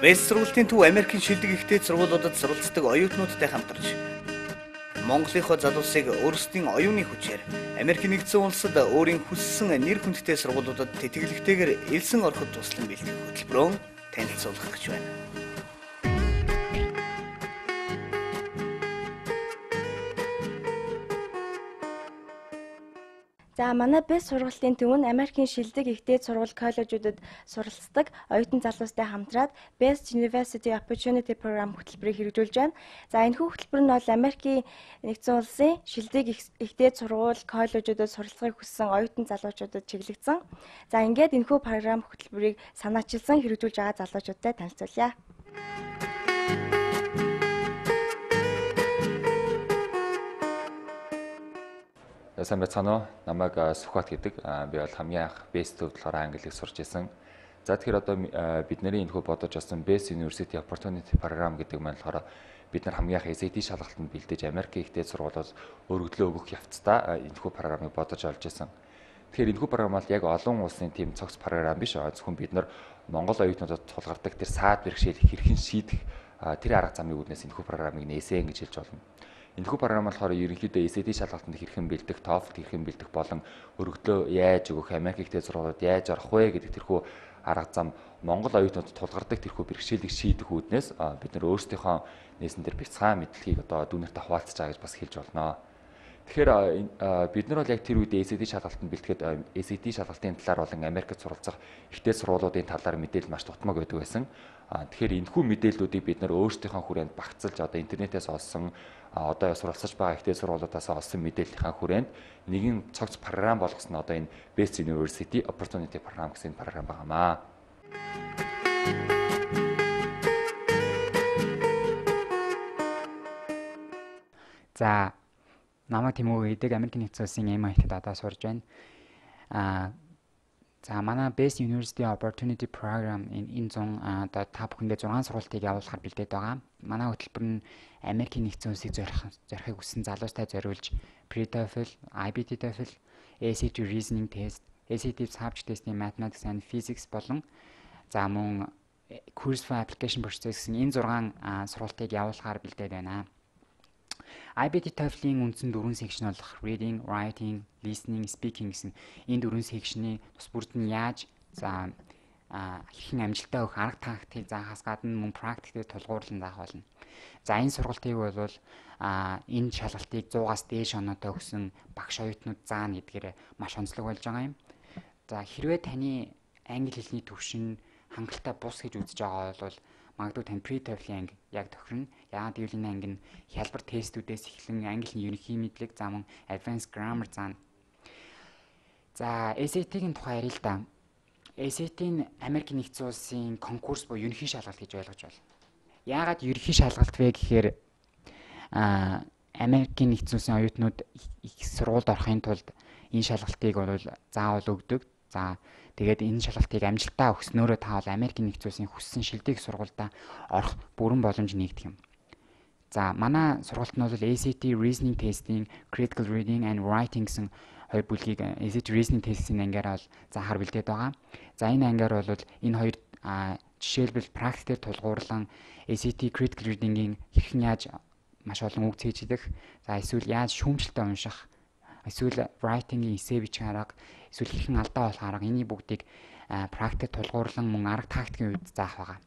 Бэс сургуулийн төв Америкийн шилдэг их дээд сургуулиудад суралцдаг оюутнуудтай хамтарч Монголынхоо залуусыг өөрсдийн оюуны хүчээр Америкийн нэгдсэн улсад өөрийн хүссэн нэр хүндтэй сургуулиудад тэтгэлэгтэйгээр элсэн ороход туслан бэлтгэх хөтөлбөрөөр танилцуулах гэж байна. За манай Бэс сургалтын төв нь Америкийн шилдэг их дээд сургууль коллежуудад суралцдаг оюутан залуустай хамтраад Best University Opportunity Program хөтөлбөрийг хэрэгжүүлж байна. За энэхүү хөтөлбөр нь бол Америкийн нэгдсэн улсын шилдэг их дээд сургууль коллежуудад суралцахыг хүссэн оюутан залуучуудад чиглэгдсэн. За ингээд энэхүү програм хөтөлбөрийг санаачилсан хэрэгжүүлж байгаа залуучуудтай танилцуулъя. Сайн байцгаана уу? Намайг Сүхбат гэдэг. Би бол хамгийн анх Best төвд болохоор англиг сурч исэн. За тэгэхээр одоо бидний энэхүү бодож олсон Best University Opportunity Program гэдэг маань болохоор бид нар хамгийн анх SAT шалгалтанд бэлдэж Америкийн их дээд сургуулиуд өргөдлөө өгөх явцдаа энэхүү програмыг бодож олж исэн. Тэгэхээр энэхүү програм бол яг олон улсын тийм цогц програм биш. Зөвхөн бид нар Монгол оюутнуудад тулгардаг тэр саад бэрхшээлийг хэрхэн шийдэх тэр арга замын үүднээс энэхүү програмыг нээсэн гэж хэлж болно. Энэхүү програм болохоор ерөнхийдөө SAT шалгалтанд хэрхэн бэлдэх, TOEFL хэрхэн бэлдэх болон өргөдлөө яаж өгөх, Америк их дээд сургуулиуд яаж орох вэ гэдэг тэрхүү арга зам Монгол оюутнуудад тулгардаг тэрхүү бэрхшээлийг шийдэх үүднээс бид нар өөрсдийнхөө нээсэн дээр бяцхан мэдлэгийг одоо дүүнертэй хуваалцаж байгаа гэж бас хэлж болно. Тэгэхээр бид нар бол яг тэр үед SAT шалгалтанд бэлтгэхэд SAT шалгалтын талаар болон Америкт суралцах их дээд сургуулиудын талаар мэдээлэл маш дутмаг байдаг байсан. Тэгэхээр энэхүү мэдээллүүдийг бид нар өөрсдийнхөө хүрээнд багцалж одоо интернетээс олсон, одоо суралцаж байгаа их дээд сургуулиудаас олсон мэдээллийнхаа хүрээнд нэгэн цогц програм болгосон одоо энэ Best University Opportunity Program гэсэн програм байгаамаа. За намайг Тэмүү гэдэг, Америкийн нэгдсэн улсын MIT-д одоо сурж байна. За манай Best University Opportunity Program энэ зун одоо та бүхэндээ 6 сургалтыг явуулахар бэлдээд байгаа. Манай хөтөлбөр нь Америкийн нэгдсэн улсыг зорихыг хүссэн залуустай зориулж Pre-TOEFL, IBT TOEFL, ACT Reasoning Test, SAT Subject Test-ийн Mathematics and Physics болон за мөн Course for Application Process гэсэн энэ 6 сургалтыг явуулахар бэлдээд байна. IBT TOEFL-ийн үндсэн 4 section болох reading, writing, listening, speaking гэсэн энэ 4 section-ы тус бүрд нь яаж за хэрхэн амжилттай өгөх арга тактикийг заахаас гадна мөн практик дээр тулгуурлан заах болно. За энэ сургалтыг бол энэ шалгалтыг 100-аас дээш оноотой өгсөн багш оюутнууд заана гэдгээр маш онцлог болж байгаа юм. За хэрвээ таны англи хэлний түвшин хангалттай бус гэж үзэж байгаа бол магадгүй тань pre-TOEFL-ийн анги яг тохирно. Яагаад гэвэл энэ анги нь хялбар тестүүдээс эхлэн английн ерөнхий мэдлэг, за мөн advanced grammar заана. За SAT-ийн тухай ярил л да. SAT нь Америкийн нэгдсэн улсын конкурс буюу ерөнхий шалгалт гэж ойлгож байна. Яагаад ерөнхий шалгалт вэ гэхээр Америкийн нэгдсэн улсын оюутнууд их сургуульд орохын тулд энэ шалгалтыг бол заавал өгдөг. За тэгээд энэ шалгалтыг амжилттай өгснөөрөө та бол Америкийн нэгдсэн улсын хүссэн шилдэг сургуульдаа орох бүрэн боломж нэгдэх юм. За манай сургалт нь бол ACT Reasoning Test-ийн Critical Reading and Writing гэсэн хоёр бүлгийг ACT Reasoning Test-ийн ангиар бол заахаар бэлдээд байгаа. За энэ ангиар бол энэ хоёр жишээлбэл практик дээр тулгуурлан ACT Critical Reading-ийн хэрхэн яаж маш олон үг цээжлэх, за эсвэл яаж шүүмжлэлтэй унших, эсвэл writing-ийн эссе бичих арга, эсвэл хэрхэн алдаа болох арга, энэний бүгдийг практик тулгуурлан мөн арга тактикийн үед заах байгаа.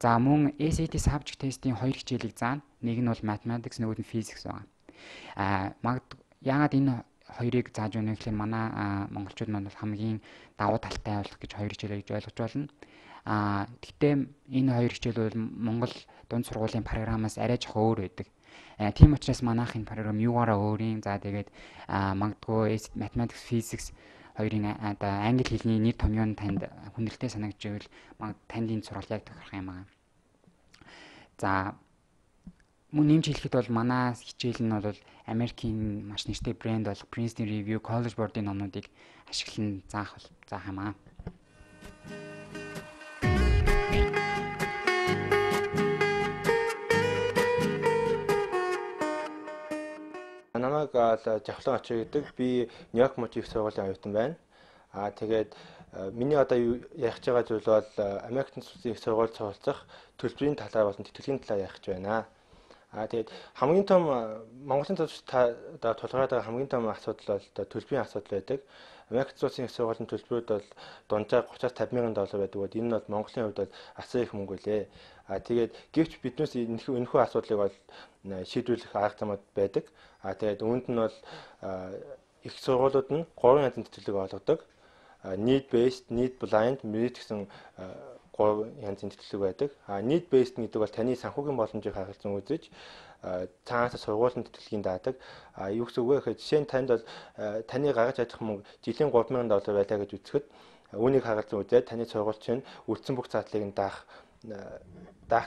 За мөн SAT subject test-ийн хоёр хичээлийг заана. Нэг нь бол mathematics, нөгөөд нь physics байгаа. Яагаад энэ хоёрыг зааж өгнө гэхээр манай монголчууд маань бол хамгийн давуу талтай болох гэж хоёр хичээлээ гэж ойлгож байна. Гэхдээ энэ хоёр хичээл бол Монгол дунд сургуулийн програмаас арай жоохон өөр байдаг. Тийм учраас манайх энэ програм юугаараа өөр юм. За тэгээд магадгүй mathematics, physics хоёрын одоо англи хэлний нэр томьёо нь танд хүндрэлтэй санагдчихвэл танд энэ сургалт яг тохирох юм аа. За мөн нэмж хэлэхэд бол манай хичээл нь бол Америкийн маш нэртэй брэнд болох Princeton Review, College Board-ын номнуудыг ашиглан заах юм аа. Намайг Жавхлан Очир гэдэг. Би Нью-Йорк мужийн их сургуулийн оюутан байна. Тэгээд Миний одоо ярих гэж байгаа зүйл бол Америк нэгдсэн улсын их сургуульд суралцах төлбөрийн талаар болон тэтгэлгийн талаар ярих гэж байна. Тэгээд хамгийн том Монголын залуучууд одоо тулгараад байгаа хамгийн том асуудал бол одоо төлбөрийн асуудал байдаг. Америк нэгдсэн улсын их сургуулийн төлбөрүүд бол дунджаар 30-аас 50 мянган доллар байдаг бод энэ нь бол Монголын хувьд бол асар их мөнгө үлээ. Тэгээд гэвч биднээс энэхүү асуудлыг бол шийдвэрлэх арга замууд байдаг. Тэгээд үүнд нь бол их сургуулиуд нь 3 янзын тэтгэлэг олгодог. Need based, need blind, merit гэсэн 3 янзын тэтгэлэг байдаг. Need based гэдэг бол таны санхүүгийн боломжийг харгалзан үзэж цаанаас сургуулийн тэтгэлгийг даадаг. Юу гэсэн үг вэ гэхээр жишээ нь танд бол таны гаргаж чадах мөнгө жилийн 3000 доллар байлаа гэж үзэхэд үүнийг харгалзан үзээд таны сургууль чинь үлдсэн бүх заадлыг нь даах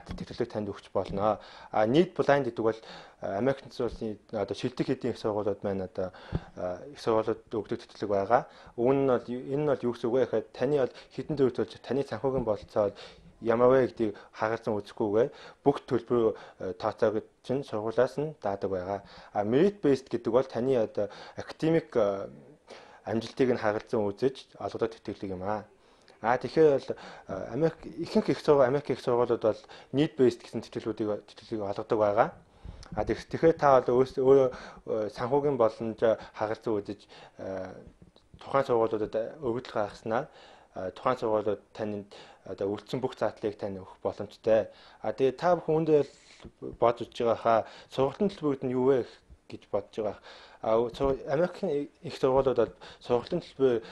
тэтгэлэг танд өгч болно. Need blind гэдэг бол Америк нэгдсэн улсын одоо шилдэг хэдийн их сургуулиуд маань одоо их сургуулиуд өгдөг тэтгэлэг байгаа. Үүн нь бол энэ нь бол юу гэсэн үг вэ гэхээр таны бол хэдэн төгрөг төлж таны санхүүгийн бололцоо ямар вэ гэдгийг хагалзан үзэхгүйгээр бүх төлбөр тооцоог чинь сургуулиас нь даадаг байгаа. Merit based гэдэг бол таны одоо академик амжилтыг нь хагалзан үзэж олгодог тэтгэлэг юм аа. Тэгэхээр бол Америк ихэнх их сургууль Америк их сургуулиуд бол need based гэсэн тэтгэлгийг олгодог байгаа. Тэгэхээр та бол өөрөө санхүүгийн боломж хагалзан үзэж тухайн сургуулиудад өргөдөл гаргаснаар тухайн сургуулиуд танд одоо үлдсэн бүх заадлыг тань өгөх боломжтой. Тэгээд та бүхэн үүндээ бодож үзэж байгаа хаа сургалтын төлбөрүүд нь юу вэ гэж бодож байгаа. Америкийн их сургуулиуд бол сургалтын төлбөр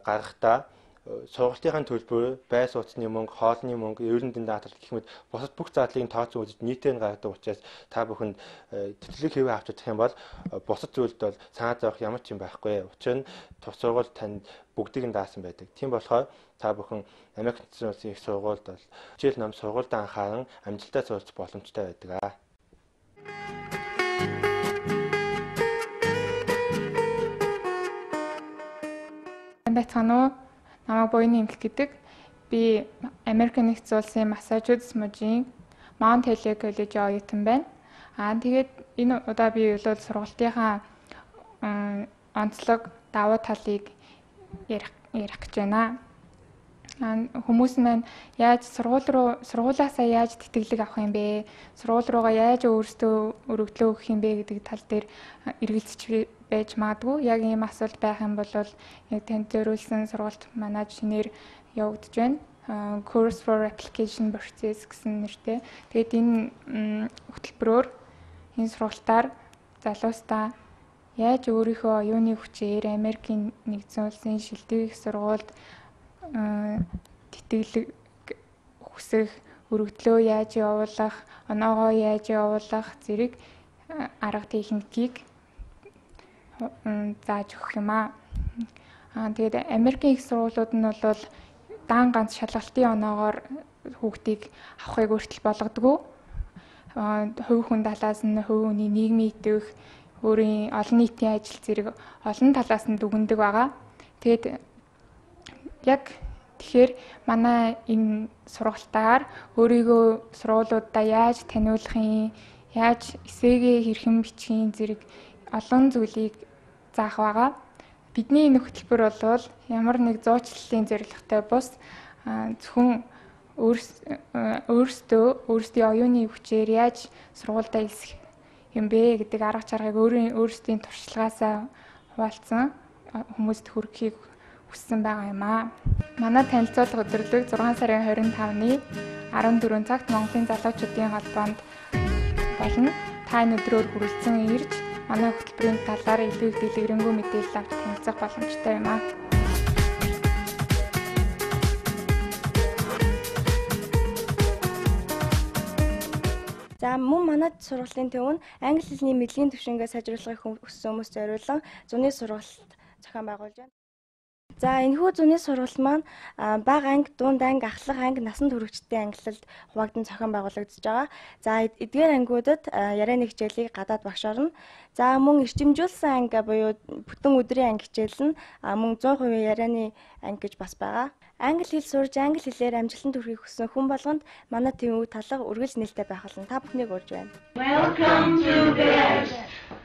гаргахдаа сургалтынхаа төлбөр, бай сууцны мөнгө, хоолны мөнгө, эрүүл мэндийн даатгал гэх мэт бусад бүх заадлыг тооцсон үзэж нийтээр нь гаргадаг учраас та бүхэнд тэтгэлэг хэвээ авч чадах юм бол бусад зүйлд бол санаа зовох ямар ч юм байхгүй. Учир нь сургууль танд бүгдийг нь даасан байдаг. Тийм болохоор та бүхэн Америк нэгдсэн улсын их сургуульд бол хичээл ном сургуульдаа анхааран амжилттай суралцах боломжтой байдаг. Байцгаана уу? Намайг Буян Эмх гэдэг. Би Америк нэгдсэн улсын Массачусетс мужийн Mount Holyoke коллежийн оюутан байна. Тэгээд энэ удаа би бол сургалтынхаа онцлог давуу талыг ярих гэж байна. Хүмүүс маань яаж сургуулиасаа яаж тэтгэлэг авах юм бэ? Сургууль руугаа яаж өөрсдөө өргөдлөө өгөх юм бэ гэдэг тал дээр эргэлзэж байж магадгүй. Яг ийм асуулт байх юм бол яг танд зориулсан сургалт манай шинээр явагдаж байна. Course for Application Process гэсэн нэртэй. Тэгээд энэ хөтөлбөрөөр энэ сургалтаар залуустаа яаж өөрийнхөө оюуны хүчээр Америкийн нэгдсэн улсын шилдэг их сургуульд тэтгэлэг хүсэх, өргөдлөө яаж явуулах, оноогоо яаж явуулах зэрэг арга техникийг зааж өгөх юм аа. Тэгээд Америкийн их сургуулиуд нь бол даан ганц шалгалтын оноогоор хүүхдийг авахыг өөртөл болгодгоо. Хувь хүн талаас нь хувь хүний нийгмийн идэвх, өөрийн олон нийтийн ажил зэрэг олон талаас нь дүгнэдэг байгаа. Тэгээд яг тэгэхээр манай энэ сургалтаар өөрийгөө сургуулиудаа яаж таниулах юм, яаж эсээгээ хэрхэн бичих юм зэрэг олон зүйлийг заах байгаа. Бидний энэ хөтөлбөр бол ямар нэг зуучлалын зорилготой бус зөвхөн өөрсдөө оюуны хүчээр яаж сургуульдаа элсэх юм бэ гэдэг арга чаргыг өөрсдийн туршлагаасаа хуваалцсан хүмүүст хүргэхийг хүссэн байгаа юм аа. Манай танилцуулга өдөрлөг 6 сарын 25-ны 14 цагт Монголын залуучуудын холбоонд болно. Та энэ өдрөөр хүрэлцэн ирж манай хөтөлбөрийн талаар илүү их дэлгэрэнгүй мэдээлэл авч танилцах боломжтой юм аа. За мөн манай сургуулийн төв нь англи хэлний мэдлэгийн түвшингээ сайжруулахыг хүссэн хүмүүс зориулан зуны сургалт зохион байгуулж байна. За энэхүү зуны сургалт маань бага анги, дунд анги, ахлах анги, насан туршидтын ангилалд хуваагдан зохион байгуулагдаж байгаа. За эдгээр ангиудад ярианы хичээлийг гадаад багш орно. За мөн эрчимжүүлсэн анги буюу бүтэн өдрийн анги хичээл нь мөн 100% ярианы анги гэж бас байгаа. Англи хэл сурж, англи хэлээр амжилтанд хүрэхийг хүссэн хүн болгонд манай ТВ талга үргэлж нээлттэй байх болно. Та бүхнийг урьж байна. Welcome to Best.